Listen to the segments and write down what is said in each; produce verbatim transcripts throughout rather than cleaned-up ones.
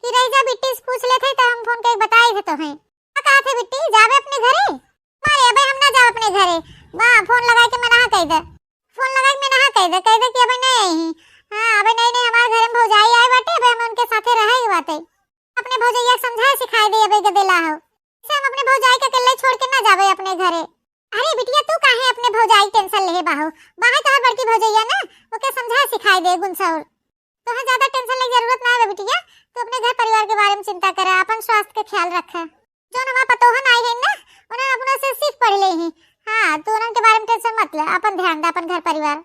कि रह जा बिट्टी से पूछ लेत है तो हम फोन करके बताई थे तोहे। का कहत है बिट्टी, जाबे अपने घरे? मारे अबे हम ना जाब अपने घरे। बा, फोन लगाई के मना कह दे। फोन लगाई के मना कह दे, कह दे कि अबे नहीं आई ही। हाँ, अबे नहीं, नहीं, हमारे घर में भौजाई आए बाटे, अबे हम उनके साथे रहे के बाटे। अपने भौजैया के समझाए सिखाए दे, अबे गदेला हो। इसे हम अपने भौजाई के अकेले छोड़ के ना जाबे अपने घरे। अरे बिटिया, तू काहे अपने भौजाई के टेंशन लेहे बाहो? बाहे तोहर बड़की भौजैया ना, ओके समझाए सिखाए दे गुनसौर। तोहे ज्यादा टेंशन लेके जरूरत ना है बिटिया, तू अपने घर परिवार के बारे में चिंता करे, अपन स्वास्थ्य के ख्याल रखे। जौन हमार पतोहन आई है ना, उन्हें अपना से सीख पढ़ ले ही। हाँ, तू उन्हन के बारे में टेंशन मत ले, अपन ध्यान दे अपन घर परिवार।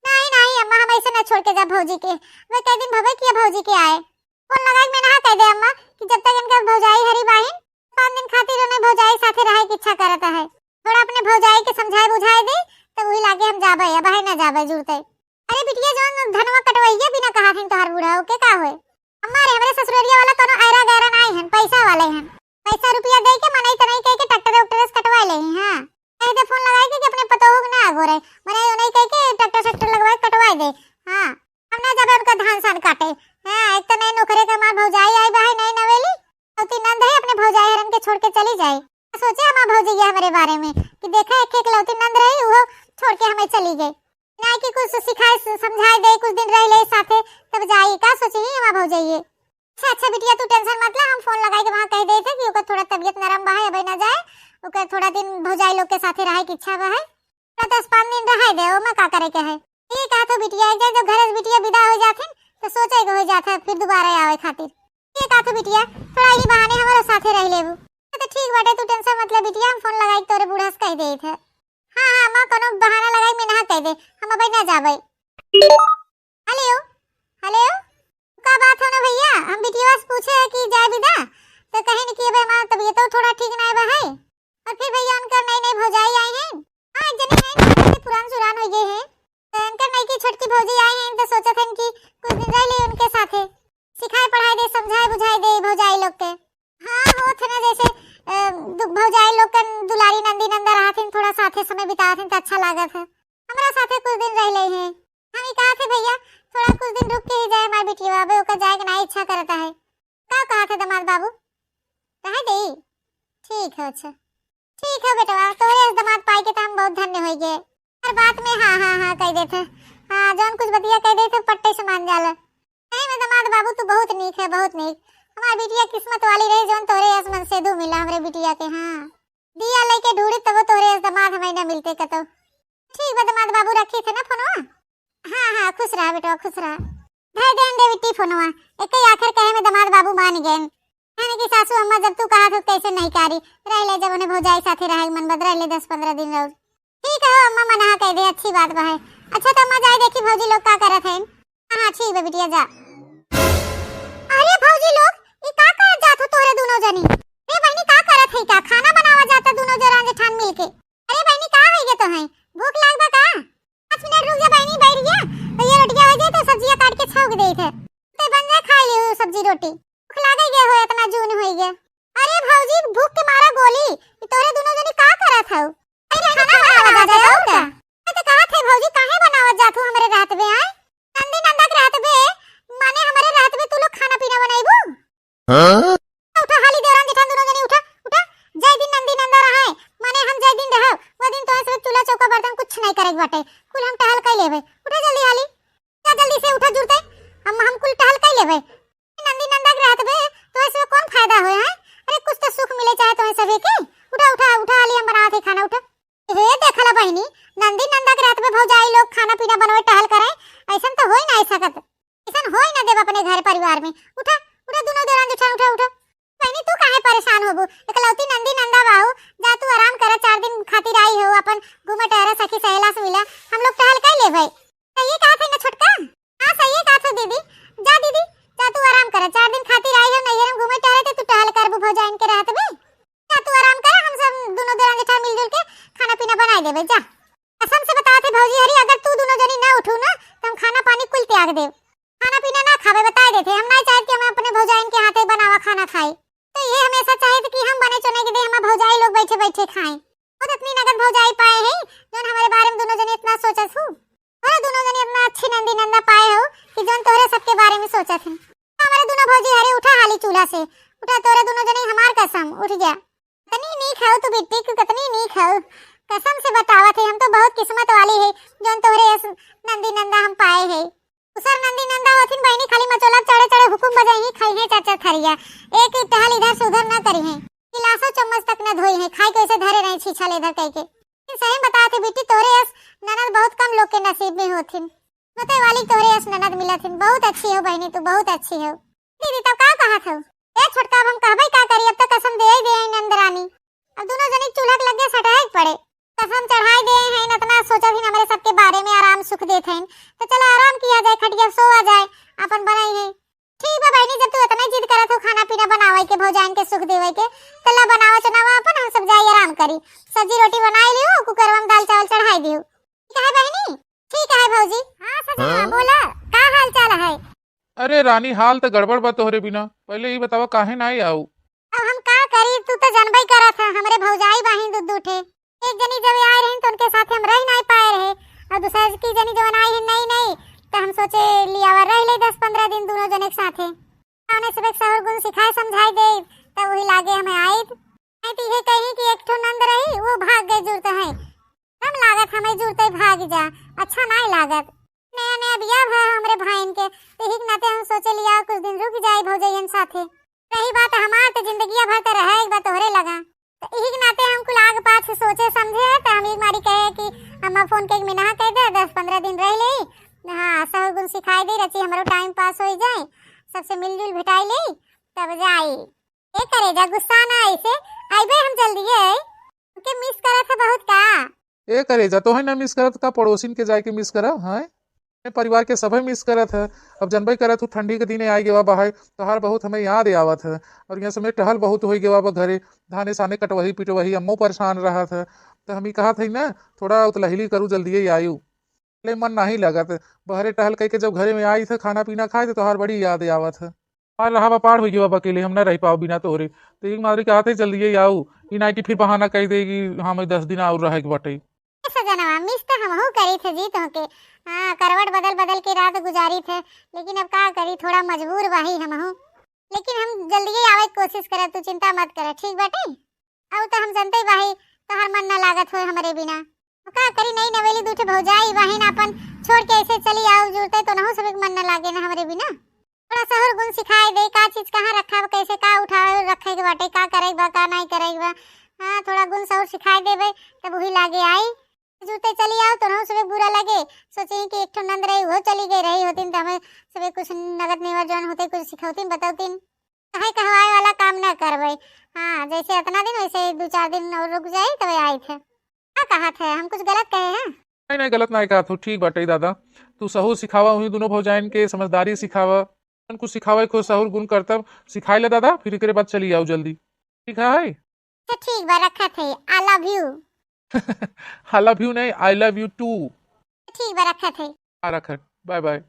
नहीं, नहीं अम्मा, हम ऐसे ना छोड़ के जा भौजी के। वे कई दिन भवे किया भौजी के आए। फोन लगाई के मना कह दे अम्मा कि जब तक इनका भौजाई हरी बाहिन, पाँच दिन खातिर उन्हें भौजाई साथे रहे की इच्छा करत है। थोड़ा अपने भौजाई के समझाए बुझाए दे, तब वही लागे हम जाबे, अब है ना जाबे जुड़ते। अरे बिटिया, जौन धनवा कटवैया बिना कहा थिन तोहार बूढ़ा, ओके का होए? अम्मा रे, हमरे ससुररिया वाला कोनो ऐरा गैरा नाई हन, पैसा वाले हन। पैसा रुपया दे के मनई तनई कह के ट्रैक्टर उक्टर से कटवा ले ही, हाँ। कह दे फोन लगाए के कि अपने पतोहू के ना आगो रहे, मनई उनई कह के ट्रैक्टर ट्रैक्टर लगवाए कटवाए दे। हाँ, हम ना जाबे उनका धान सान काटे। हाँ, एक तो नई नौकरे के हमार भौजाई आई बा है, नई नवेली, अउती नंद है, अपने भौजाई हरन के छोड़ के चली जाए। सोचे हमार भौजैया हमरे बारे में कि देखा, एक एकलौती नंद रही, उहो छोड़ के हमें चली गई। नाई कि कुछ सिखाए, स-, समझाए दे, कुछ दिन रह ले साथे, तब जाई। का सोचे ही हमार भौजैया? अच्छा, अच्छा बिटिया, तू टेंशन मत ले, हम फोन लगाई के वहाँ कह देत है कि ओकर थोड़ा तबीयत नरम बा है, अबे ना जाए, ओकर थोड़ा दिन भौजाई लोग के साथे रहे की इच्छा बा है। तो दस पाँच दिन रहे दे, ओमे का करे के है? ठीक कहत हो बिटिया, एक जब घर से बिटिया विदा हो जाथिन, तो सोचे के हो जात है फिर दोबारा आवे खातिर। ठीक कहत हो बिटिया, थोड़ा ही बहाने हमारे साथे रह लेबू। तो ठीक बाटे, तू टेंशन मत ले बिटिया, हम फोन लगाई के तोरे बूढ़ा से कह देत है। हाँ, हाँ, अम्मा, कोनो बहाना लगाई में ना कह दे, हम अबे ना जाबे। हेलो, हेलो, का बात हो ना भैया? हम बिटिया से पूछे है कि जाए विदा, तो कहे न कि अबे हमार तबीयतो थोड़ा ठीक ना बा है। और फिर भैया उनकर नई नई भौजाई आई हैं। हाँ, एक जनी है ना, पुरान सुरान हो गए हैं। तो उनकर नई की छोटकी भौजी आई हैं, तो सोचत हन कि कुछ दिन रह ले उनके साथे। सिखाए पढ़ाए दे, समझाए बुझाए दे भौजाई लोग के। हाँ, होत है ना जैसे, अ, दु-, भौजाई लोग के दुलारी नंदी नंदा रहथिन, थोड़ा साथे समय बितावथिन तो अच्छा लागत है। हमरा साथे कुछ दिन रह ले हैं। हम ही कहा थे भैया, थोड़ा कुछ दिन रुक के ही जाए हमार बिटिया, अबे ओकर जाए के ना इच्छा करता है। का कहा थे दामाद बाबू? रहे दे? ठीक है, अच्छा। ठीक है बेटवा, तोरे ऐस दामाद पाए के तो हम बहुत धन्य हो गए। हर बात में हाँ, हाँ, हाँ कह देते। हाँ, जौन कुछ बतिया कह देते, पट्टे से मान जाला। सही में दामाद बाबू, तू बहुत नीक है, बहुत नीक। हमार बिटिया किस्मत वाली रही, जौन तोरे ऐस मनसेधू मिला हमरे बिटिया के। हाँ, दिया लेके ढूंढी, तबो तोरे ऐस दामाद हमें ना मिलते कतो। ठीक बा दामाद बाबू, रखी थे ना फोनवा? हाँ, हाँ, खुश रहा बेटवा, खुश रहा। धर दे दे बिट्टी फोनवा। एक ही आखिर कहे में दामाद बाबू मान गए। यानी कि सासू अम्मा, जब तू कहा तो कैसे नहीं कारी? रह ले, जब उन्हें भौजाई साथे रहे मन बद, रह ले दस पन्द्रह दिन रहो। ठीक है हो अम्मा, मना कह दे, अच्छी बात बा है। अच्छा तो अम्मा, जाए देखी भौजी लोग का करत हैं। हाँ, हाँ, ठीक बा बिटिया, जा। अरे भौजी लोग, ई का करत जात हो तोहरे दोनों जनी? रे बहिनी, का करत है का? खाना बनावा जाता दोनों जरान जेठान मिलके। अरे बहिनी, का है ये तो है? भूख लाग बा का? पाँच मिनट रुक जा बहिनी, बैठ गया। तो ये रोटियां हो जाए तो सब्जियां काट के छौंक दे थे। ते बन जाए, खा लियो सब्जी रोटी। भूख लागे गए हो, इतना जून होई गए। अरे भौजी, भूख के मारा गोली। ई तोहरे दोनों जनी का करत हौ? अरे खाना बनावा जाता है और का? मैं तो कहा थे भौजी, काहे बनावत जात हो हमरे रहत बे, आए? नंदी नंदा के रहत बे, माने हमरे रहत बे तू लोग खाना पीना बनाइबू? हाँ? उठा हाली देवरान जेठान दोनों जनी उठा, उठा। जय दिन नंदी नंदा रहा है, माने हम जय दिन रहो, वो दिन तो ऐसे चूल्हा चौका बर्तन कुछ नहीं करे के बाटे, कुल हम टहल कर लेबे। उठा जल्दी हाली, जा जल्दी से उठा जुड़ते, हम, हम कुल टहल कर लेबे। नंदी नंदा के रहत बे, तो ऐसे कौन फायदा होए है? अरे कुछ तो सुख मिले चाहे तो सभी के। उठा, उठा, उठा हाली, हम बनावत है खाना, उठा। हे देखला बहिनी, नंदी नंदा के रहत बे भौजाई लोग खाना पीना बनवे टहल करे, ऐसन तो होई ना सकत। ऐसन होई ना देब अपने घर परिवार में। उठा, उठा दोनों देरान जेठान, उठा, उठा। बहिनी तू काहे परेशान होबू? एकलौती नंदी नंदा बाहू, जा तू आराम कर, चार दिन खातिर आई हो, अपन घूमे टहरे सखी सहेला से मिला, हम लोग टहल कर लेबे। सही कहा थे ना छोटका? हाँ सही कहा थे दीदी, जा दीदी, जा तू आराम कर, चार दिन खातिर आई हो नैहर में घूमे टहरे, तो तू टहल करबू भौजाइन के रहत बे। जा तू आराम कर, हम सब दोनों देरान जेठान मिलजुल के खाना पीना बनाए देबे, जा। कसम से बतावत है भौजी हरी, अगर तू दोनों जनी ना उठू ना, तो हम खाना पानी कुल त्याग देब। खाना पीना ना खाबे, बताए देते, हम ना चाहत कि हम अपने भौजाइन के हाथे बनावा खाना खाई। तो ये हमेशा चाहत कि हम बने चुने के दे, हम भौजाई लोग बैठे बैठे खाएं। खुद इतनी नगद भौजाई पाए हैं, जौन हमारे बारे में दोनों जनी इतना सोचत हूँ। तोहरे दोनों जनी इतना अच्छी नंदी नंदा पाए हो कि जौन तोहरे सबके बारे में सोचत हैं। हमारे दोनों भौजी हरे उठा हाली चूल्हा से, उठा, तोरे दुनो जनी, हमार कसम, उठ जा। कतनी नीक हउ तू बिट्टी, कतनी नीक हउ। कसम से बतावत है, हम तो बहुत किस्मत वाली है, जौन तोहरे अस नंदी नंदा हम पाए है। दूसर नंदी नंदा होथिन बहिनी, खाली मचोला चढ़े चढ़े हुकुम बजाई ही, खाई है चार चार थरिया, एक टहल इधर से उधर न करी है, गिलासो चम्मच तक न धोई है, खाई के ऐसे धरे रही छीछा लेधर कह के। लेकिन सही में बतावत है बिट्टी, तोहरे अस ननद बहुत कम लोग के नसीब में होथिन। किस्मते वाली तोहरे अस ननद मिलत हिन। बहुत अच्छी हो बहिनी, तू बहुत अच्छी हो। दीदी, तब का कहत हो? ए छोटका, अब हम कहबे का करी, अब तो कसम दे ही दे हैं नंद रानी। अब दुनो जनी चूल्हा के लगे सटाए के पड़े। कसम चढ़ाई दे हैं, इतना सोचत हिन हमरे सबके बारे में, आराम सुख देत हैं। तो चलो आराम किया जाए, खटिया सोआ जाए, अपन बनाई है। ठीक बा बहिनी, जब तू इतना जिद करत हो खाना पीना बनावे के, भौजाइन के सुख देवे के, तो ला बनावा चुनावा अपन, हम सब जाई आराम करी। सब्जी रोटी बनाई लियो, कुकर में दाल चावल चढ़ाई दियो। ठीक है बहिनी? ठीक है भौजी। हाँ सजना, हाँ? बोला, का हाल चाल है? अरे रानी, हाल त गड़बड़ बा तोहरे बिना। पहले ई बतावा, काहे नाई आऊ? अब हम का करी, तू तो जानबे करत है, हमरे भौजाई बाहिन दू दू ठे। एक जनी जब आए रही तो उनके साथ हम रह नाई पाए रहे, और दूसरा की जनी जवन आई है नई नई, तो हम सोचे लियावा रह ले दस पन्द्रह दिन दुनो जने के साथे। आने से सहुर गुण सिखाए समझाए दे, तब वही लागे हमें आइत। नहीं तो ये कही कि एक ठो नंद रही, वो भाग गए जुड़ते हैं। कम लागत हमें जुड़ते भाग जा, अच्छा नाई लागत। नया नया बियाह भा हमरे भाईन के, तो यही के नाते हम सोचे लिया कुछ दिन रुक जाए भौजैयन साथे। रही बात हमार, तो जिंदगिया भर तो रहे एक बार तोहरे लगा। तो यही के नाते हम कुल आग पाछ सोचे समझे, तो हम एक मारी कहे कि अम्मा फोन के एक मिनहा कह दे, दस पन्द्रह दिन रह ले। हाँ, सहुर गुण सिखाई दे, रची हमरो टाइम पास हो जाए, सबसे मिलजुल भेटाई ले, तब जाई। ए करेजा, गुस्सा ना ऐसे, आइबे हम जल्दी है। के मिस करत है बहुत का? ए करेजा, तोहे ना मिस करत का, पड़ोसिन के जाए के मिस करा, हैं? ए परिवार के सभे मिस करत है। अब जनबे करत हूँ, ठंडी के दिने आइ गवा बाहर, तोहार बहुत हमें याद आवत है। और यहाँ समय टहल बहुत हो गवा बा घरे, धाने साने कटवही पिटवही, अम्मो परेशान रहत है। तो हम ही कहत है ना, थोड़ा उतलहली करू, जल्दी आयु। ले मन नाही लागत। बहरे टहल कइके जब घरे में आई थे, खाना पीना खाए थे, तोहार बड़ी याद आवत है। और रहा बा पार होई गवा बा अकेले, हम ना रह पाओ बिना तोहरे। तो एक मादरी कहत है, जल्दी आऊ। ई ना कि फिर बहाना कह दे कि हाँ, मैं दस दिन और रहे के बाटे। ए सजनवा, मिस तो हमहू करी थे जी तोहके। हाँ, करवट बदल बदल के रात गुजारी थे, लेकिन अब का करी, थोड़ा मजबूर बाही हमहू। लेकिन हम जल्दी आवे के कोशिश करब, तू चिंता मत कर, ठीक बाटे? अब तो हम जनते बाही, तोहार मन ना लागत होए हमरे बिना। तो का करी, नई नवेली दू ठे भौजाई बहिन आपन छोड़ के ऐसे चली आऊ जुड़ते, तो नहु सबके मन ना लागे ना हमरे बिना। थोड़ा सहुर गुण सिखाए दे, का चीज कहाँ रखा बा, कैसे का उठावे रखे के बाटे, का करे के बा, का नहीं करे के बा। हाँ, थोड़ा गुण सहुर सिखाए देबे, तब वही लागे आई। जुड़ते चली आऊ, तो नहु सबके बुरा लगे, सोचे कि एक ठो नंद रही, वो चली गई, रही होतीन तो हमें सबके कुछ नगद नेवर जौन होते, कुछ सिखौतीन, बतौतीन। काहे कहवाए वाला काम ना करबे। हाँ, जैसे इतना दिन, वैसे ही दो चार दिन और रुक जाई, तबे आई थे। का कहत है, हम कुछ गलत कहे हैं? नहीं, नहीं, गलत नहीं कहत हो, ठीक बाटे दादा। तू सहूर सिखावा, उही दुनो भौजाइन के समझदारी सिखावा, जौन कुछ सिखावे को सहूर गुण करतब सिखाई ले दादा, फिर एकरे बाद चली आऊ जल्दी, ठीक है? अच्छा ठीक बा, रखत है, I love you। I love you नहीं, I love you too। ठीक बा, रखत है। हाँ, रखत, bye bye।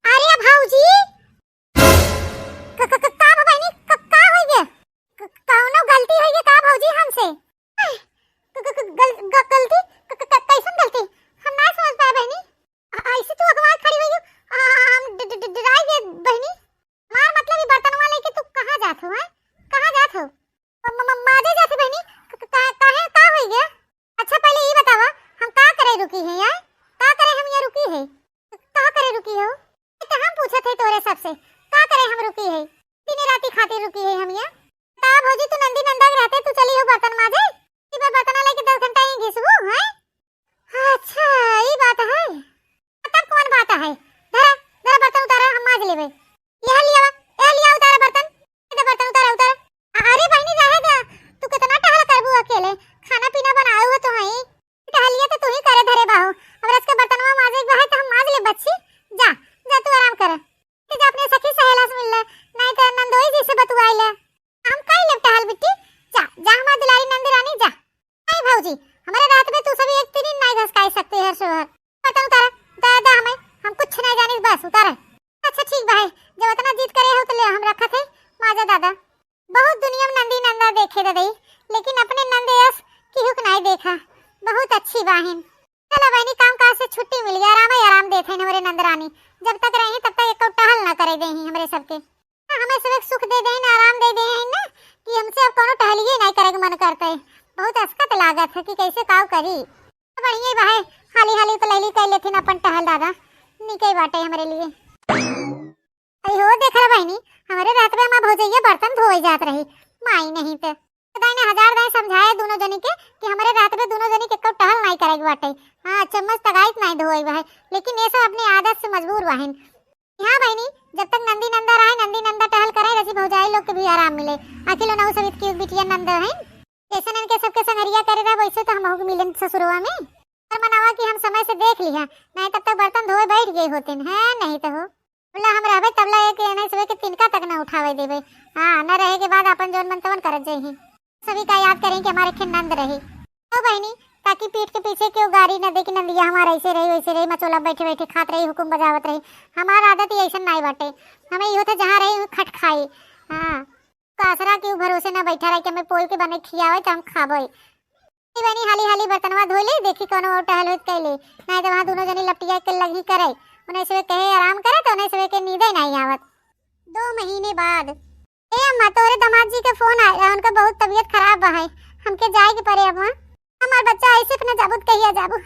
अरे भौजी, क-, क-, क-, का बा बहिनी? क-, का होइगे? क-, कौनो गलती होइगे का भौजी हमसे? आह, क-, क-, क-, गल-, ग-, गलती? क-, क-, क-, कैसन गलती? हम ना समझ पाए बहिनी। अ-, ऐसे तू अगवा खड़ी होइगे, आ, हम ड-, ड-, ड-, डराई गए बहिनी। हमार मतलब, ई बर्तनवा लेके तू कहाँ जात हो, हैं? कहाँ जात हो? म-, म-, म-, माजे जात हो बहिनी? क-, क-, का-, काहे, का होइगे? अच्छा, पहले ई बतावा, हम का करे रुकी है यार? का करे हम यहाँ रुकी है? का करे रुकी हो? ये तो हम पूछत है तोरे सबसे, का करे हम रुकी है? दिने राती खातिर रुकी है हम यहाँ? बता भौजी, तू नंदी नंदा के रहते, तू चली हो बर्तन माजे? ई बा बर्तन लेके दस घंटा ही घिसबू, हैं? अच्छा, ई बात है। तब कौन बात है? धरा, धरा बर्तन उतारा, हम माज लेबे। यह लिया, यह लिया, उतारा बर्तन। इधर बर्तन उतारा, उतारा। अरे बहिनी, रहे दा, तू कितना टहल करबू अकेले? खाना पीना बनाए हुए तो हई, टहलिया तो तू ही करे धरे बाहू। अब रस के बर्तनवा माजे के है तो हम माज ले बच्ची। जा, जा तू आराम कर। तू जा अपने सखी सहेला से मिल ले, नहीं तो नंदोई जी से बतुआई ले। हम कई लेब टहल बिट्टी। जा, जा हमार दुलारी नंद रानी जा। नहीं भौजी, हमारे रात में तू सभी एक तिनी नहीं घसकाई सकते हर सोहर। बर्तन उतारा, उतारा दा हमें, हम कुछ नहीं जानी बस उतारा। अच्छा ठीक बा है, जब इतना जिद करे हो तो ले हम रखत है, माजा दादा। बहुत दुनिया में नंदी नंदा देखे ददई, लेकिन अपने नंदे अस केहू के नाई देखा। बहुत अच्छी बाहिन। चला बहिनी, काम काज से छुट्टी मिल गया, आराम ही आराम देत है हमरे नंद रानी। जब तक रही तब तक एक टहल ना करे देही हमरे सबके। हमें सबके सुख दे देहिन, आराम दे देहिन ना, कि हमसे अब कौनो टहलिए नाहीं करे के मन करते। बहुत असकत लागत है कि कैसे काव करी। बढ़िया बा है, हाली हाली तो लैली कर लेथिन अपन टहल दादा, निके बाटे हमरे लिए। अरे हो, देख रहा बहिनी, हमरे रहत में हमार भौजैया बर्तन धोवे जात रही, माई नहीं तो। दाई ने हजार दाई समझाए दोनों जनी के कि हमरे रहत में दोनों जनी के कब टहल नाहीं करे के बाटे। हाँ, चम्मच तगाइत नाहीं धोए बा है, लेकिन ये सब अपनी आदत से मजबूर बाहिन। हाँ बहिनी, जब तक नंदी नंदा रहे, नंदी नंदा टहल करे, रजी भौजाई लोग के भी आराम मिले। आखिर लोग सब इतकी बिटिया नंद हैं, जैसे इनके सबके संगरिया करे रहा, वैसे तो हमहू के मिले ससुरवा में। पर मनावा कि हम समय से देख लिहा, नहीं तब तक बर्तन धोए बैठ गए होते हैं, नहीं तो हो। बोला हम रहबे तबला एक नहीं सुबह के तिनका तक ना उठावे देबे। हाँ, न रहे के बाद अपन जौन मन तवन करत जइही। सभी का याद करें कि हमारे खे नंद रही। तो बहिनी, ताकि पीठ के पीछे केहू गारी न दे कि नंदिया हमार ऐसे रही, वैसे रही, मचोला बैठे बैठे खात रही, हुकुम बजावत रही। हमार आदत ही ऐसन नाई बाटे। हमें इहो था जहाँ रही, उहाँ खट खाई। हाँ, का आसरा केहू भरोसे ना बैठा रही कि हमें पोई के बने खियावे तो हम खाबे। ए बहिनी, हाली हाली बर्तनवा धो ले, देखी कौनो और टहल होत कैले। नाई तो वहाँ दोनों जनी लपटिया के लगी करे। उन्हें सुबह कहे आराम करे तो उन्हें सुबह के नींदे नाई आवत। दो महीने बाद। ए अम्मा, तोहरे दामाद जी के फोन आया, उनका बहुत तबीयत खराब बा है, हमके जाए के पड़े अम्मा। हमार बच्चा ऐसे अपना जाबुत कहिया जाबू,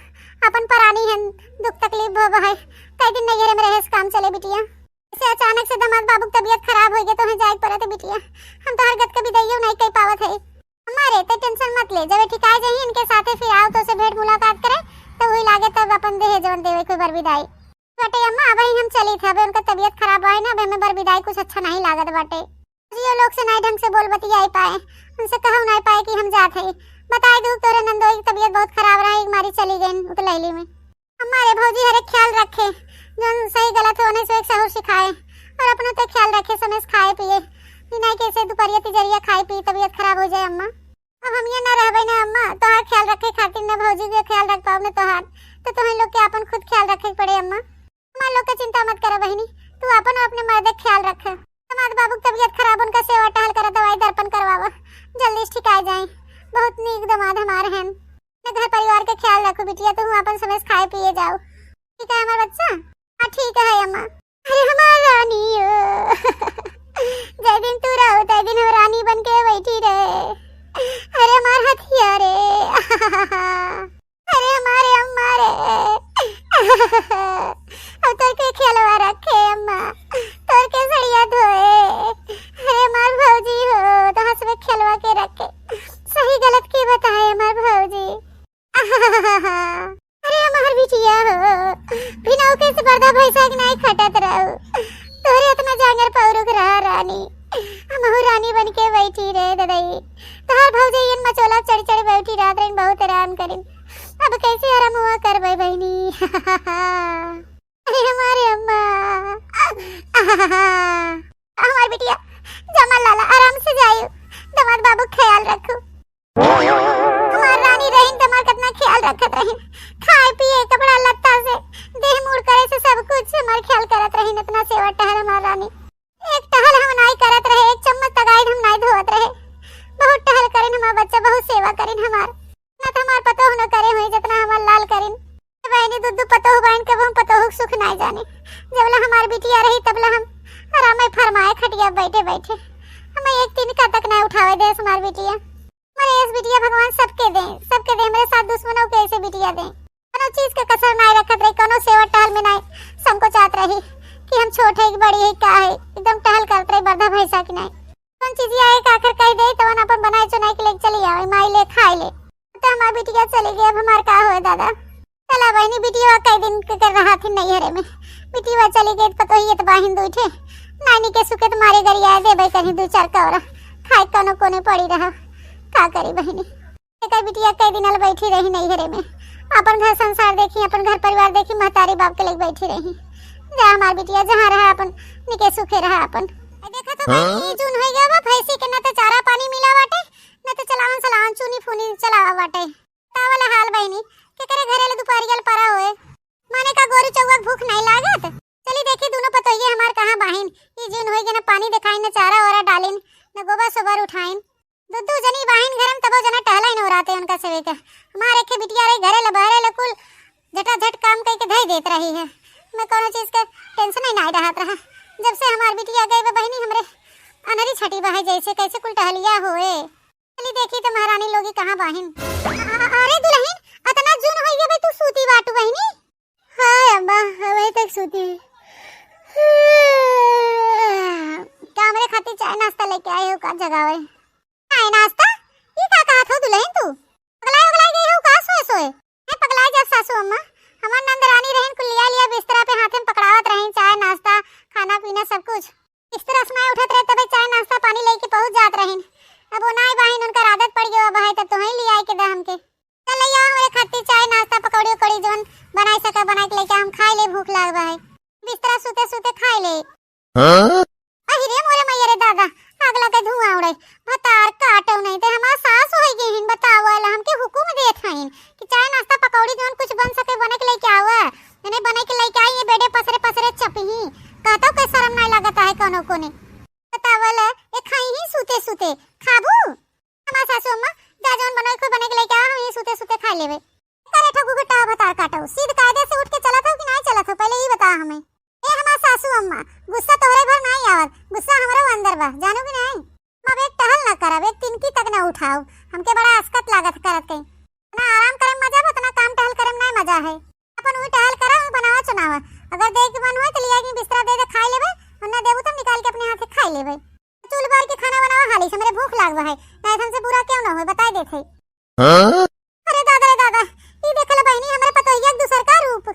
अपन परानी हन, दुख तकलीफ भव है, कई दिन नैहरे में रहे से काम चले बिटिया। ऐसे अचानक से दामाद बाबू के तबीयत खराब हो गया तो हमें जाए के पड़त है बिटिया, हम तोहर गत के विदाइयो नहीं कर पावत है। अम्मा रे, ते टेंशन मत ले, जब ये ठिकाए जाही इनके साथे फिर आओ तो से भेंट मुलाकात करे, तो वही लागे तब अपन देहे जवन देवे कोई बर विदाई। बटे अम्मा, अबही हम चली थे, अबे उनका तबीयत खराब है ना, अबे हमें बर विदाई कुछ अच्छा नहीं लागत बाटे। जियो लोग से नाई ढंग से बोल बतियाई पाए, उनसे कहू नाई पाए कि हम जात है। बताई दू तोरे नंदोई की तबीयत बहुत खराब रहा, एक मारी चली गई उतलैली में। अम्मा रे भौजी हरे ख्याल रखे, जौन सही गलत हो उन्हें से एक सहूर सिखाए, और अपनो तो ख्याल रखे, समय से खाए पिए, ई नाई कैसे दुपहरिया तिजरिया खाए पी तबीयत खराब हो जाए अम्मा। अब हम ये ना रहबे ना अम्मा, तोहार ख्याल रखे खातिर ना भौजी के ख्याल रख पाओ ना तोहार, तो तुम्हें लोग के अपन खुद ख्याल रखे के पड़े अम्मा। हमार लोग के चिंता मत करो बहिनी, तू अपन और अपने मर्दे के ख्याल रख। दामाद बाबू के तबीयत खराब, उनका सेवा टहल करा, दवाई दर्पण करवावा, जल्दी से ठिकाए जाए। बहुत नीक दामाद हमार हैं, अपने घर परिवार के ख्याल रखो बिटिया, तू अपन समय से खाए पिए जाओ, ठीक है हमार बच्चा? हाँ ठीक है अम्मा। अरे हमार रानी ओ। जय दिन तू रहो, तय दिन हम रानी बन के बैठी रहे। अरे हमार हथिया रे। अरे हमारे अम्मा रे। अब तोर के खेलवा रखे अम्मा, तोर के सड़िया धोए। अरे हमार भौजी हो, तो हंसवे खेलवा के रखे, सही गलत के बताए हमार भौजी। अरे हमार बिटिया हो, बिना ओके से बरदा भैंसा के नाई खटत रहू। तोहरे इतना जांगर पौरुख रहा रानी, हमहू रानी बन के बैठी रहे ददई। तोहार भौजैयन मचोला चढ़ चढ़ बैठी रहत रहिन, बहुत आराम करिन। अब कैसे आराम हुआ करबे बहिनी? अरे हमारे अम्मा, हमार बिटिया, जमाल लाला आराम से जायू, दामाद बाबू ख्याल रखू। हमार रानी रहिन त हमार कितना ख्याल रखत रहिन, खाए पिए, कपड़ा लत्ता से, देह मूड़ करे से सब कुछ हमार ख्याल करत रहिन, इतना सेवा टहल हमार रानी। एक टहल हम नाई करत रहे, एक चम्मच तगाइन हम नाई धोवत रहे। बहुत टहल करिन हमार बच्चा, बहुत सेवा करिन हमार। ना तो हमार पतोह न करे हुई जितना हमार लाल करिन। बहनी दुद्दू पतोह बहन के हम पतोह के सुख नाई जाने। जबला हमार बिटिया रही तबला हम आराम फरमाए खटिया बैठे बैठे। हमें एक तिनका तक नाई उठावे देस हमार बिटिया। मरे एस बिटिया भगवान सबके दे, सबके दे, हमरे साथ दुश्मनों के ऐसे बिटिया दे। कोनो चीज के कसर नाई रखत रही, कोनो सेवा टहल में नाई संकोचात रही कि हम छोट है कि बड़ी है, का है, एकदम टहल करत रही, बरधा भैंसा की नाई। कौन चीजिया एक आखिर कह दे, तवन अपन बनाए चुनाए के लेके चली आवे, माई ले खाए ले। तो हमार बिटिया चली गई, अब हमार का होए दादा? चला बहनी, बिटिया कई दिन के कर रहा थी नैहरे में, बिटिया चली गई, पतोहिए तो बाहिन दुई ठे, नानी के सुखे तो मारे गरिया देबे कहीं दू चार कौरा, खाए कोनो कोने पड़ी रहा, का करी बहनी? एकर बिटिया कई दिन अल बैठी रही नैहरे में, अपन घर संसार देखी, अपन घर परिवार देखी, महतारी बाप के लेके बैठी रही। जा हमार बिटिया जहाँ रहा अपन निके सुखे रहा अपन। आ देखा तो बहनी, जून हो गया बा, भैंसी के न तो चारा पानी मिला बाटे, न तो चलावन सलावन चूनी फूनी चलावा बाटे। तावला हाल बहनी, के करे घरे ले दुपहरिया ले परा होए। माने का गोरू चौवा के भूख नहीं लागत? चली देखी दोनों पतोहिए हमार कहाँ बाहिन। ई जून होई के न पानी देखाइन, न चारा ओरा डालिन, न गोबर सोबर उठाइन। दू दू जनी बाहिन घर में तबो जना टहलाइन ओराते उनका सेवे का। हमार एक बिटिया रही घरे ले बहरे ले कुल झटाझट काम कई के धई देत रही है। मैं कोनो चीज के टेंशन ही नहीं रहत रहा। जब से हमार बिटिया गई बा बहिनी हमरे अनरी छटी बा है जैसे, कैसे कुल टहलिया होए। चली देखी तो महारानी लोगी कहाँ बाहिन। अ-, अ-, अरे दुलहिन, अतना जून होई गए तू सूती बाटू बहिनी? हाय अब्बा, अबे तक सूती। का हमरे खातिर चाय नाश्ता लेके आए हो का जगावे? चाय नाश्ता? ई का कहत हो दुलहिन तू? पगलाए उगलाए गई हो का सोए सोए? है पगलाए जा सासू अम्मा, हमार नंद रानी रहिन कुल लिया लिया बिस्तरा पे हाथे में पकड़ावत रहिन, चाय नाश्ता खाना पीना सब कुछ। बिस्तरा से नाई उठत रहे तबे चाय नाश्ता पानी लेके पहुँच जात रहिन। अब वो नाई बाहिन उनकर आदत पड़ गयो अब है तब तोहई लिया के दा हमके। चल ले आओ हमरे खातिर चाय नाश्ता पकौड़ी उकौड़ी जवन बनाई सके बनाई के लेके हम खाई ले भूख लाग बा है। बिस्तरा सूते सूते खाई ले। हाँ? अहि रे मोरे मैया रे दादा, आग लगे धुआं उड़े। भतार काटो नहीं ते हमार सास होई गई हिन बतावल हमके हुकुम देत हइन कि चाय नाश्ता पकौड़ी जवन कुछ बन सके बने के लेके आवा। इन्हें बने के लेके आई ये बेडे पसरे पसरे चपही। कहतो के शर्म नहीं लगता है कोनो कोने। बतावल ए खाई ही सूते सूते। खाबू? हमार सासू अम्मा, जा जौन बनई को बने के लेके आ, हम ये सूते सूते खाई लेबे। करे ठगू के टाह भतार काटो, सीध कायदे से उठ के चलत हो कि नाई चलत हो, पहले ई बता हमें। ए हमार सासू अम्मा, गुस्सा तोहरे भर नाई आवत, गुस्सा हमरो अंदर बा, जानू कि नाई? अब एक टहल ना करब, एक तिनकी तक ना उठाओ, हमके बड़ा असकत लागत करत कहीं। ना आराम करे में मजा बा, उतना काम टहल करे में नाई मजा है। अपन वही टहल करा, बनावा चुनावा, अगर देख के मन होए तो लिया के बिस्तरा दे दे खाई लेबे, और ना देबू तो निकाल के अपने हाथे खाई लेबे। चूल बार के खाना बनावा हाली से, हमरे भूख लाग बा है, नाई हमसे बुरा क्यों ना होए, बताई देत है। हाँ? अरे दादा रे दादा, ई देख ले बहिनी, हमरे पतोहिया के दूसर का रूप।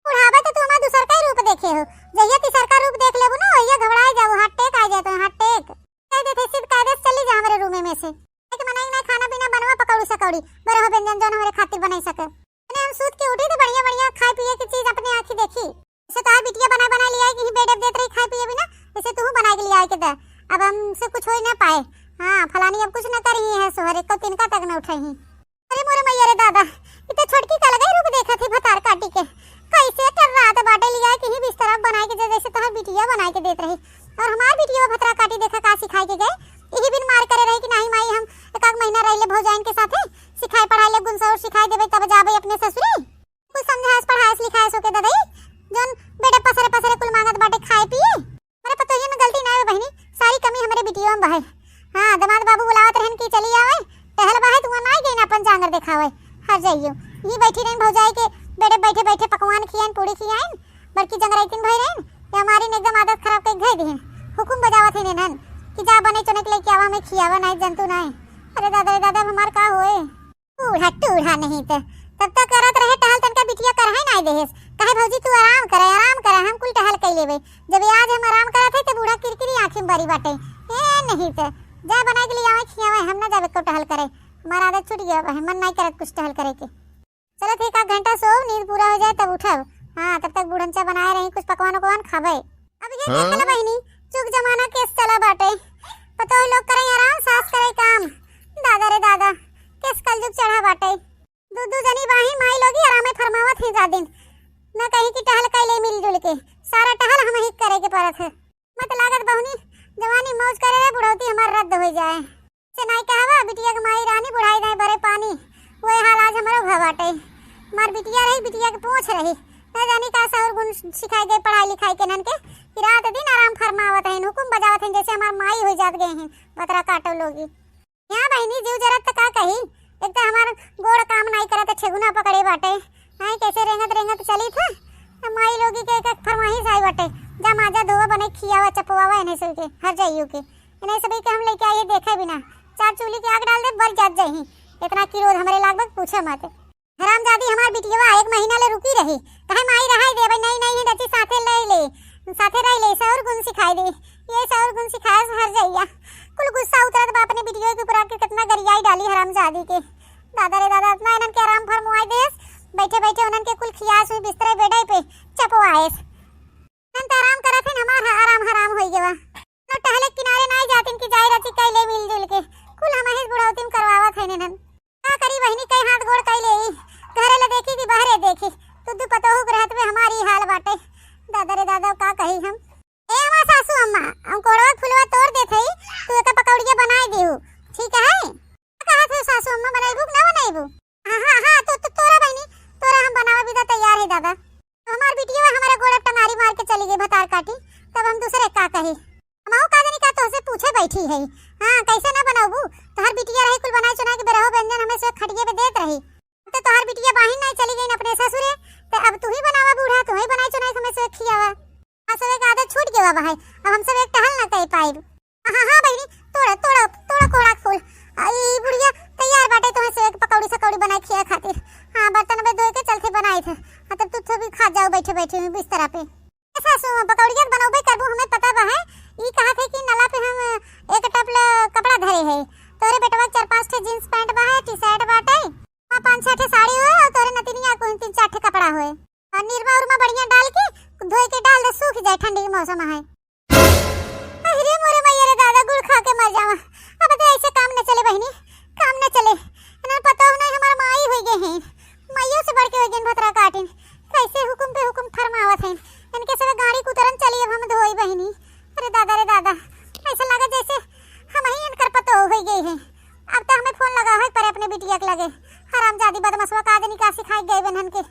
बुढ़ावे तो तू हमार दूसर का ही रूप देखे हो, जहिया तीसर का रूप देख लेबू ना, ओहिया घबराए जाबू, हार्ट अटैक आ जाए तो हार्ट अटैक। कह देते सीध कायदे से चली जा हमरे रूमे में से। एक मनई ना खाना पीना बनवा पकौड़ी सकौड़ी, बरहो व्यंजन जौन हमरे खातिर बनाई सके। अने हम सूत के उठी तो बढ़िया बढ़िया खाए पिए की चीज अपने आँखी देखी। जैसे तोहार बिटिया बना बना लिया कि बेड देत रही खाए पिए बिना, वैसे तू बना के लिया के दे। अब हमसे कुछ हो ही ना पाए। हाँ, फलानी अब कुछ न करी है सोहरे को तिनका तक न उठाई। अरे मोरे मैया रे दादा, ई तो छोटकी का लगे रूप देखत है भतार काटी के। कैसे टर्रात बाटे लिया के ही बिस्तरा बनाए के दे, जैसे तोहार बिटिया बनाए के देत रही। और हमार बिटिया भतरा काटी देखा का सिखाए के गए। यही बिन मार करे रही कि नाही माई हम एक आध महीना रह ले भौजाइन के साथे, सिखाए पढ़ाए ले गुण सौर सिखाए देबे तब जाबे अपने ससुरी। कुछ समझाएस पढ़ाएस लिखाएस ओके ददई, जौन बेटे पसरे पसरे कुल मांगत बाटे खाए पिए। अरे पतोहिया में गलती ना है बहिनी, सारी कमी हमरे बिटिया में बा है। हाँ, दामाद बाबू बुलावत रहन कि चली आवे, टहल बा है, तू ना गई ना अपन जांगर देखावे। हर जाइयो, यही बैठी रहन भौजाई के बेटे बैठे बैठे पकवान खियाइन, पूड़ी खियाइन, बड़की जंगराइतिन भई रहन, ये हमारी ने एकदम आदत खराब कई धई दिहन। हुकुम बजावत है इन्हन कि जा बने चुने के लेके आवा, हमें खियावा नाई जंतु नाई। अरे दादा रे दादा, अब हमार का होए? बूढ़ा टूढ़ा नहीं त तब तक करत रहे टहल, तनका बिटिया करहे नाई देहेस। कहे भौजी तू आराम करे, आराम करे, हम कुल टहल कई लेबे। जब आज हम आराम करत है त बूढ़ा किरकिरी आँखी में बरी बाटे। ए नहीं त जा बनाए के लिए आवे खियावे, हम ना जाबे को टहल करे। हमारा आदत छूट गया बा, मन नाई करत कुछ टहल करे के। चलो ठीक, आध घंटा सो, नींद पूरा हो जाए तब उठब। हाँ, तब तक बूढ़न चा बनाए रही कुछ पकवान उकवान खाबे। अब ये हाँ? देख ले बहिनी, जुग जमाना केस चला बाटे। पतोह लोग करे आराम, सास करे काम। दादा रे दादा, केस कलजुग चढ़ा बाटे। दू दू जनी बाही माई लोगी आरामे फरमावत हैं जा दिन। न कहीं कि टहल कैले मिलजुल के, सारा टहल हम ही करे के पड़त है। मत लागत बहुनी, जवानी मौज करे रे, बुढ़ौती हमार रद्द हो जाए। से नाई कहवा, बिटिया के माई रानी बुढ़ाई दाई बरे पानी। वही हाल आज हमरो घर बाटे। हमार बिटिया रही, बिटिया के पोंछ रही। न जानी का सौर गुण सिखाई गए पढ़ाई लिखाई के नन के, कि रात दिन आराम फरमावत हैं, हुकुम बजावत हैं, जैसे हमार माई हो जात गए हैं, बतरा काटो लोगी। यहाँ बहिनी जीव जरत त का कही, एक त हमार गोड़ काम नाई करत, ठेगुना पकड़े बाटे, नाई कैसे रेंगत रेंगत चली था। अब माई लोगी के एक, एक फरमाइश आई बाटे, जा माजा धोवा बने खियावा चपवावा एने से के, हर जाइयो के, एने सभी के हम लेके आइए देखे बिना, चार चूल्ही के आग डाल दे, बर जात जाही। इतना क्रोध हमरे लाग बा, पूछे मत। हरामजादी हमार बिटियवा एक महीना ले रुकी रही, कहे माई रहाई देबे, नहीं नहीं है डची साथे ले ले, साथे रह ले, सौर गुण सिखाई दे। ये सौर गुण सिखाए से हर जाइया। कुल गुस्सा उतरत बा अपने बिटियो के ऊपर आके, कितना गरियाई डाली हरामजादी के। दादा रे दादा, इतना इनन के आराम फरमाई देस, बैठे बैठे उनन के कुल खियास हुई बिस्तरे बेडे पे चपवाएस। हम त आराम करत हन, हमार ह-, आराम हराम होई गवा। तो टहले किनारे नाई जातिन कि जाई रहती कैले मिलजुल के। कुल हम ही बुढ़ौती में करवावत है ननन। का करी बहिनी, कई हाथ गोड़ कैले ही। घरे ले देखी कि बहरे देखी। तू दू पतोहू के रहत में हमारी हाल बाटे। दादा रे दादा, का कही हम। ए हमार सासू अम्मा, हम कोड़वा फुलवा तोड़ देत हई, तू एकर पकौड़िया बनाए देहू। ठीक है? का कहत हो सासू अम्मा, बनैबू कि ना बनैबू? हाँ, हाँ, हाँ, तो, तो तोरा बहिनी, तोरा हम बनावे बिदा तैयार है दादा। हमार बिटिया हमारे गोड़ टंगारी मार के चली गई भतार काटी, तब हम दूसरे का कही। अम्माओ का जानी का तोहसे पूछे बैठी है। हाँ, कैसे ना बनउबू? तोहार बिटिया रही कुल बनाए चुनाए के बेरहो व्यंजन हमें से खटिए पे देत रही। अब तो तोहार बिटिया बाहिन नहीं चली गई अपने ससुरे, तो अब तू ही बनावा बूढ़ा, तू ही बनाए चुनाए हमें से खियावा। हाँ, सब एक आदत छूट गया बा है, अब हम सब एक टहल ना कर पाइब। हाँ, हाँ, बहिनी, तोड़ा, तोड़ा, तोड़ा कोहड़ा के फूल। आ, ई बुढ़िया तैयार बाटे तोहे से एक पकौड़ी सकौड़ी बनाए खिया खातिर। हाँ, बर्तन में धोए के चलते बनाई थे। हाँ, तब तू तो भी खा जाओ बैठे बैठे में बिस्तरा पे। ए सासू, हम पकौड़िया तो बनौबे करबू, हमें पता बा है। ई कहा थे कि नला पे हम एक टप ल-, कपड़ा धरे है। तोरे बेटवा के चार पाँच ठे जींस पैंट बा है, टी शर्ट बाटे, हाँ, पाँच छह ठे साड़ी होए और तोरे नतिनिया को तीन चार ठे कपड़ा होए। और निरमा उरमा बढ़िया डाल के धोए के डाल दे, सूख जाए, ठंडी के मौसम है। अरे मोरे मैया रे दादा, गुड़ खा के मर जावा। अब तो ऐसे काम न चले बहिनी, काम न चले। इन्हन पता हो नहीं, हमार माई होई गए हैं, माइयों से बढ़ के होई गए हैं भतरा काटिन। कैसे हुकुम पे हुकुम फरमावत हैं। इनके सब गाड़ी कुतरन चली, अब हम धोई बहिनी। अरे दादा रे दादा, ऐसा लगा जैसे हम ही इनकर पतो होई गई हैं। अब तो हमें फोन लगा है पर अपने बिटिया के लगे। हरामजादी बदमसवा का आदमी का सिखाई गए बनन के।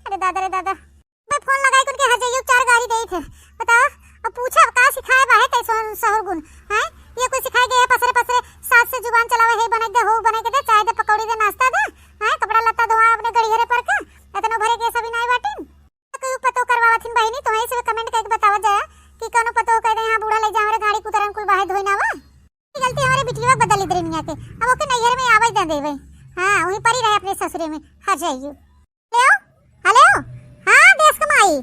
अरे दादा रे दादा, मैं फोन लगाई के उनके हरजइयो चार गारी देई थे। बताओ, अब पूछा का सिखाए बा है तै सो-, सहुर गुण, हैं? ये कोई सिखाए गए है पसरे पसरे सास से जुबान चलावे है, बने दे हो, बने के दे, चाय दे, पकौड़ी दे, नाश्ता दे, हैं? कपड़ा लत्ता धोआ अपने गड़िहरे पर के, इतनो भरे के सभी नाई बाटिन। तो कोई पतो करवावत हिन बहिनी, तो वहीं से कमेंट करके बतावा जाए कि कौनो पतो कह दे, "हाँ, बूढ़ा ले जा, हमरे गाड़ी कुतरन कुल बाहर धोई ना आवा।" ये गलती हमारे बिटिया के बदली दे रही के, अब ओके नैहर में आवे दे देवे। हाँ, वहीं पर ही रहे अपने ससुरे में, हरजइयो। हेलो, हेलो, हाँ, देश के माई।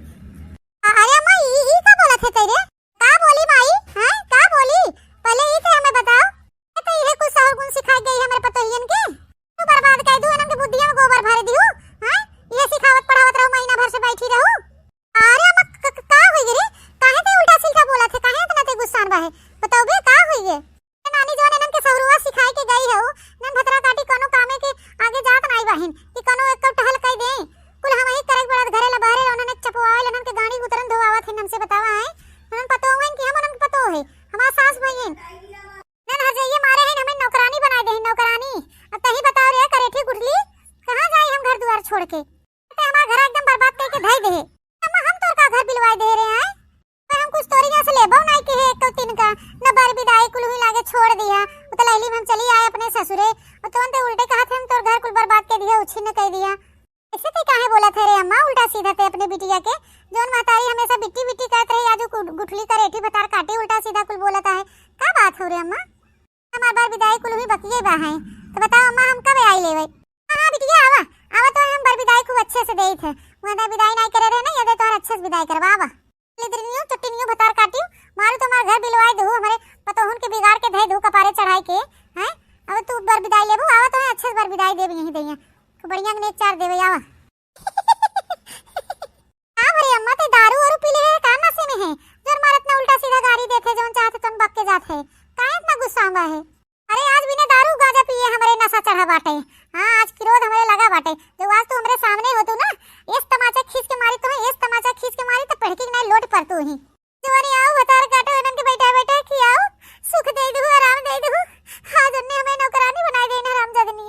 अ-, अरे अम्मा, ई, ई का बोलत है तेरे? का बोली माई? हैं, का बोली? पहले ई तो हमें बताओ। ये तो इहे कुछ सहुर गुण सिखाए गई हमरे पतोहियन के। तू बर्बाद कर दू, इनन के बुद्धिया में गोबर भर दियो। हैं, ये सिखावत पढ़ावत रहो, महीना भर से बैठी रहो। अरे अम्मा, क-, क-, का होई रे? काहे ते उल्टा सीधा बोलत है? काहे इतना ते गुस्सान बा है? बताओ बे, का होई गे? नानी जवन इनन के सहुरुआ सिखाए के गई है, उ इनन भतरा काटी कोनो कामे के आगे जात नाई बहिन, कि कोनो एक टहल कई दे। कुल हम ही करे के पड़त, घरे ला बहरे ला उन्हन चपवावे ला, इनन के गाड़ी उतरन धोआवत है, हमसे बतावा है। उन्हन पतो हुए कि हम उन्हन के पतो है, हमार सास भई हैं। इनन हरजइये मारे हैं, हमें नौकरानी बनाए दे हैं, नौकरानी। अब तही बताओ रे, करेठी गुठली, कहाँ जाई हम घर दुआर छोड़ के? ते हमार घर एकदम बर्बाद करके धई दे। अम्मा, हम तोर का घर बिलवाए दे रहे हैं? तो हम कुछ तोरी यहाँ से लेबो नहीं के है, एक तो तीन का, न बर बिदाई कुल हुई लागे छोड़ दिया। वो तो लैली में हम चली आए अपने ससुरे, और तुरंत उल्टे कहा थे हम तोर घर कुल बर्बाद कर दिया, उछिन्न कर दिया। ऐसे ते काहे बोला थे रे अम्मा, उल्टा सीधा ते अपने बिटिया के? जौन महतारी हमेशा बिट्टी बिट्टी करत रही, आज उ गुठली करेठी भतार काटी उल्टा सीधा कुल बोलत है। का बात हो रे अम्मा? हमार बर बिदाई कुल हुई बकिए बा है, तो बताओ अम्मा, हम कब आई लेवे? हाँ, हाँ, बिटिया, आवा, आवा, तो हम बर बिदाई खूब अच्छे से देई थे। वहाँ तो बिदाई नहीं करे रहे ना, ये दे तोहर अच्छे से बिदाई करवा, आवा। ले दरिनियो, चट्टिनियो, भतार काटियो, मारू तो हमार घर बिलवाए दहू, हमारे पतोहन के बिगाड़ के धए दहू कपारे चढ़ाई के, हैं? अब तू बर बिदाई लेबू, आवा, तो अच्छे से बर बिदाई देब यहीं दइया। खूब बढ़िया के नेक चार देवे, आवा। का भरे अम्मा, ते दारू वारू पी ले है का नशे में है? जोन मार इतना उल्टा सीधा गारी देत है, जौन चाहत है तौन बक के जात है। काहे इतना गुस्सा में है? अरे आज बिना दारू गांजा पिए हमरे नशा चढ़ा बाटे। हाँ, आज क्रोध हमरे लगा बाटे। जो आज तू हमरे सामने होतू ना, एस तमाचा खींच के मारी तोहे, एस तमाचा खींच के मारी तो पढ़की के नाई लोट पर तू ही। जवानी आओ भतार काटो, इनन के बैठा बैठा खियाओ, सुख दे दू, आराम दे दू। हाँ, जन्ने हमें नौकरानी बनाए देना हरामजादनी।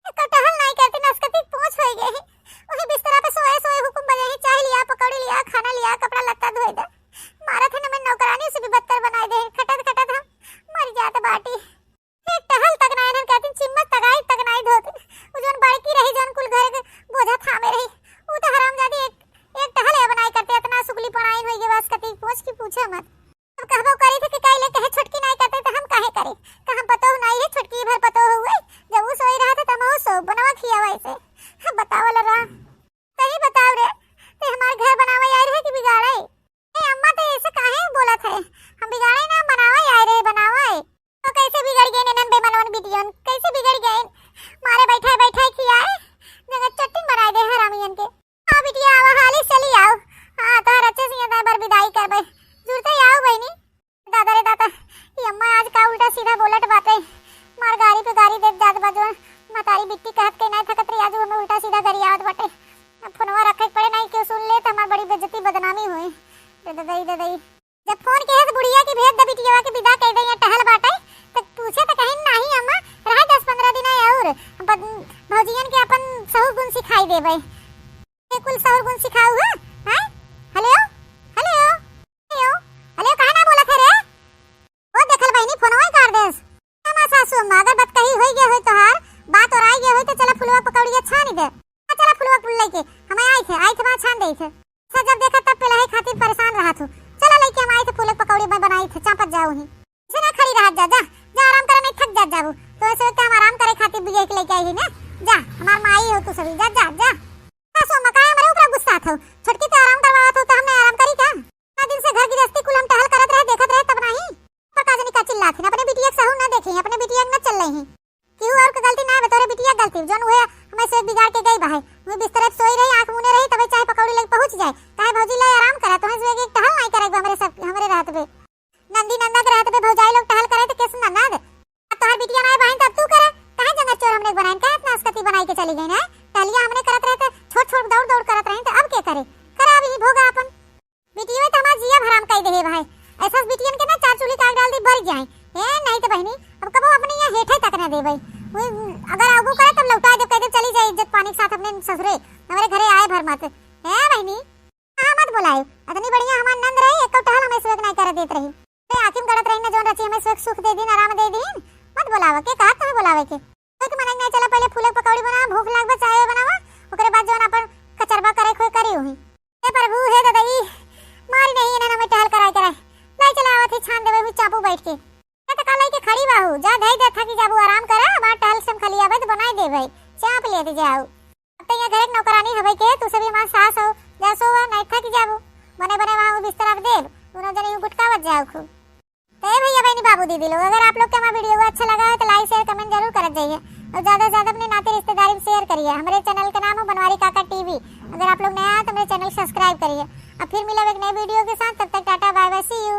एको टहल नाई करती, नसकती पूछ होई गई। वही बिस्तरा पे सोए सोए हुकुम बजाई, चाय लिया, पकौड़ी लिया, खाना लिया, कपड़ा लत्ता धोए दे। मारत है न मैं नौकरानी से भी बदतर बनाए दे, खटत खटत हम मर जात बाटी। एक टहल तक नाई इन्हन करती, चिम्मच तक आई तक नाई धोती। उ जौन बड़की रही, जौन कुल घर के बोझा थामे रही, उ तो हरामजादी एक, एक टहल ए बनाई करते, इतना सुगली पड़ाइन होई गई, बस कती पूछ की पूछे मत। अब कहबो करी थे कि काहे ले कहे छोटकी नाई करते तो हम काहे करे? का हम पतोह नाई है, छोटकी भर पतोह हुए? जब उ सोई रहा था तब हम सो बनवा खियावा ऐसे। हम बतावल रहा। तही बताओ रे, ते हमार घर बनावा आए रहे कि बिगाड़े? ए अम्मा, ते ऐसे काहे बोलत है? हम बिगाड़े ना, बनावा आए रहे, बनावा है। तो कैसे बिगड़ गए ननन बेमनवन बिटियन? कैसे बिगड़ गए? मारे बैठा बैठा खियाए, जगह चट्टिन बनाए दे हरामियन के। हाँ बिटिया, आवा, हाली चली आओ। हाँ, तोहर अच्छे से यहाँ बर बिदाई करबे। जुरते ही आओ बहिनी। दादा रे दादा, ये अम्मा आज का उल्टा सीधा बोलत बाटे। मार गारी पे गारी देत जात बा, जो मतारी बिट्टी कहत के नहीं थकत रही, आज हमें उल्टा सीधा गरियावत बाटे। अब फोनवा रखे के पड़े, नहीं क्यों सुन ले तो हमार बड़ी बेइज्जती बदनामी होई। दे दे दे दे। जब फोन के है तो बुढ़िया की भेज दे, बिटिया के विदा कर दे, ये टहल बाटे। तो पूछे तो कहीं नहीं अम्मा, रहे दस पन्द्रह दिन और अपन भौजियन के अपन सहुर गुण सिखाई देबे। ये कुल सहुर गुण सिखाऊ है, हैं? हेलो, हेलो, हेलो, हेलो, कहाँ ना बोला था रे? इथे चापत जाओ ही। ऐसे ना खड़ी रहत जा, जा, जा आराम करे, नहीं थक जात जाबू। तो ऐसे तो हम आराम करे खातिर बिया के लेके आई ही ना। जा, हमार माई हो तू सभी, जा, जा, जा। सासू अम्मा काहे हमरे ऊपर गुस्सा थो? छोटकी तो आराम करवावत हो तो हम नहीं आराम करी का? इतना दिन से घर गृहस्थी कुल हम टहल करत रहे, देखत रहे तब नहीं। पर का जानी का चिल्लात ही, अपने बिटिया के सहू ना देखी, अपने बिटिया के ना चल रही। केहू और के गलती ना है, तोरे बिटिया के गलती, जौन उहे हमें से बिगाड़ के गई बाहे। वो बिस्तरे पे सोई रही, आँख मूने रही, तबे चाहे पकौड़ी लेके पहुँच जाए। काहे भौजी ले आराम करा, तोहे से एक टहल नहीं करे हमरे सब, हमरे रहत बे। नंदी नंदा के रहत बे भौजाई लोग टहल करे तो कैसे ननद? अब तोहार बिटिया ना है बहन, तब तू करे। काहे जंगल चोर हमने बनाइन, काहे इतना अस्कती बनाई के चली गई ना? टहलिया हमने करत रहे तो छोट छोट दौड़ दौड़ करत रही तो अब के करे? करा अब ही भोगा अपन। बिटिया तो हमार जिया हराम कई देहे भाई। ऐसा बिटियन के ना चार चूल्ही के आग डाल दे, भर जाए। ए, नहीं तो बहनी, अब कबो अपने यहाँ हेठे तक ना देबै। वो अगर आगू करे तब लौटा दे, कह दे चली जाए इज्जत पानी के साथ अपने ससुरे, हमारे घरे आए भर मत। ए बहनी, हाँ मत बोलाए, इतनी बढ़िया हमार नंद रही, एक टहल हमें सुबह नहीं करे देत रही। ए, आकिम गड़त रही ना जौन रची हमें सुख सुख दे दिन, आराम दे दिन, मत बोलावे, के कहा तुम्हें बोलावे के? कोई के मना नहीं, चला पहले फूले के पकौड़ी बनावा, भूख लाग बा, चाय बनावा, ओकरे बाद जौन अपन कचरबा करे खोए करी हुई। हे प्रभु, हे ददई, मारी नहीं इन्हें हमें टहल कराए कराए। लाई चला आवत ही छान देवे हुई चापू बैठ के। ये तो कालाई के खड़ी बाहू, जा धई दे थकी जाबू, आराम करा, हमार टहल से हम खली आवे तो बनाई देवे, चाप ले दे जाऊ। अब तो ये घर एक नौकरानी हवे के, तू सभी हमार सास हो, जा सो हुआ, नहीं थकी जाबू। बने बने वहाँ वो बिस्तर आप देब, दोनों जने यूं गुटकावत जाओ खूब। तो ए भैया बहनी बाबू दीदी लोग, अगर आप लोग के हमारा वीडियो अच्छा लगा है तो like share comment जरूर करत जाइए और ज़्यादा से ज़्यादा अपने नाते रिश्तेदारी में share करिए। हमारे चैनल का नाम है बनवारी काका टीवी। अगर आप लोग नया है तो मेरे चैनल सब्सक्राइब करिए। अब फिर मिलब एक नए वीडियो के साथ, तब तक टाटा बाय बाय, सी यू।